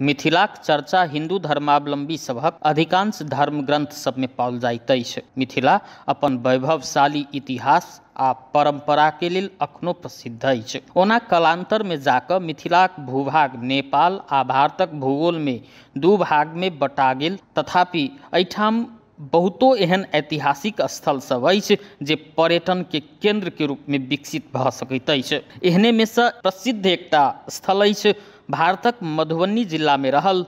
मिथिलाक चर्चा हिन्दू धर्मावलम्बी सभक अधिकांश धर्म ग्रंथ सब में पाओल जाइत अछि। मिथिला अपन वैभवशाली इतिहास आ परंपरा के लेल अखनो प्रसिद्ध अछि। ओना कालांतर में जाकऽ मिथिलाक भूभाग नेपाल आ भारतक भूगोल में दू भाग में बटा गेल, तथापि एहिठाम बहुतो एहन ऐतिहासिक स्थल सब अछि जे पर्यटन के केंद्र के रूप में विकसित भऽ सकैत अछि। एहने में से प्रसिद्ध एकटा स्थल अछि भारतक मधुबनी जिला में रहल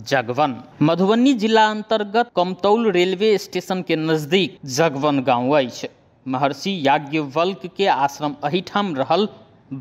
जगवन। मधुबनी जिला अंतर्गत कमतौल रेलवे स्टेशन के नजदीक जगवन गांव अछि। महर्षि याज्ञवल्क्य के आश्रम एहिठाम रहल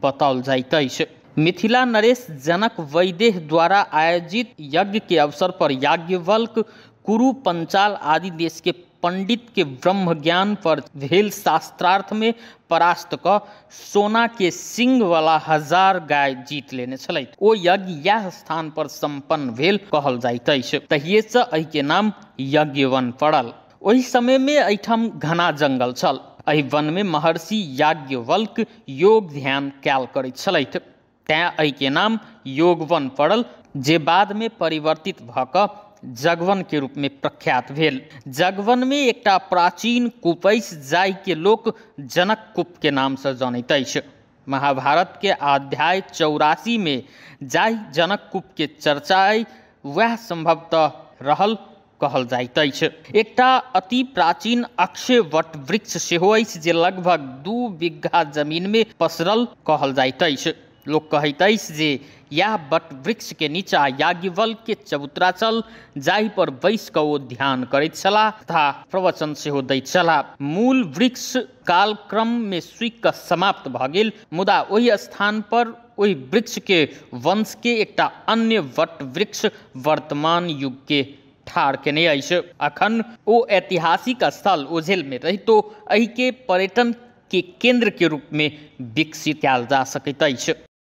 बताओल जाइत अछि। मिथिला नरेश जनक वैदेह द्वारा आयोजित यज्ञ के अवसर पर याज्ञवल्क्य कुरु, पंचाल आदि देश के पंडित के ब्रह्म ज्ञान पर भेल शास्त्रार्थ में परास्त क सोना के सिंह वाला 1000 गाय जीत लेने छलथि। ओ यज्ञ यह स्थान पर संपन्न भेल कहल जाइत अछि। तहिए से एहि के नाम यज्ञवन पड़ल। ओहि समय में एहिठाम घना जंगल छल। एहि वन में महर्षि याज्ञवल्क्य योग ध्यान कयल करैत छलथि, तैं एहि के नाम योगवन पड़ल, जे बाद में परिवर्तित भऽ कऽ जगवन के रूप में प्रख्यात भेल। जगवन में एकटा प्राचीन कूप अछि जाहि के लोक जनक कूप के नाम से जानैत अछि। महाभारत के अध्याय 84 में जाहि जनक कूप के चर्चा अछि वएह संभवतः रहल कहल जाइत अछि। एकटा अति प्राचीन अक्षय वट वृक्ष सेहो अछि जे लगभग 2 बीघा जमीन में पसरल कहल जाइत अछि। लोक कहैत अछि जे यह वट वृक्ष के नीचा याज्ञवल्क्य के चबूतरा छल, जाहि पर बैस कऽ ओ ध्यान करैत छलाह तथा प्रवचन सेहो दैत छलाह। मूल वृक्ष कालक्रम में सूखि कऽ समाप्त भऽ गेल, मुदा ओहि स्थान पर ओहि वृक्ष के वंश के एकटा अन्य वट वृक्ष वर्तमान युग के ठाढ़ केने अछि। अखन ओ ऐतिहासिक स्थल ओझेल में रहितो एहि के पर्यटन के केंद्र के रूप में विकसित कयल जा सकैत अछि।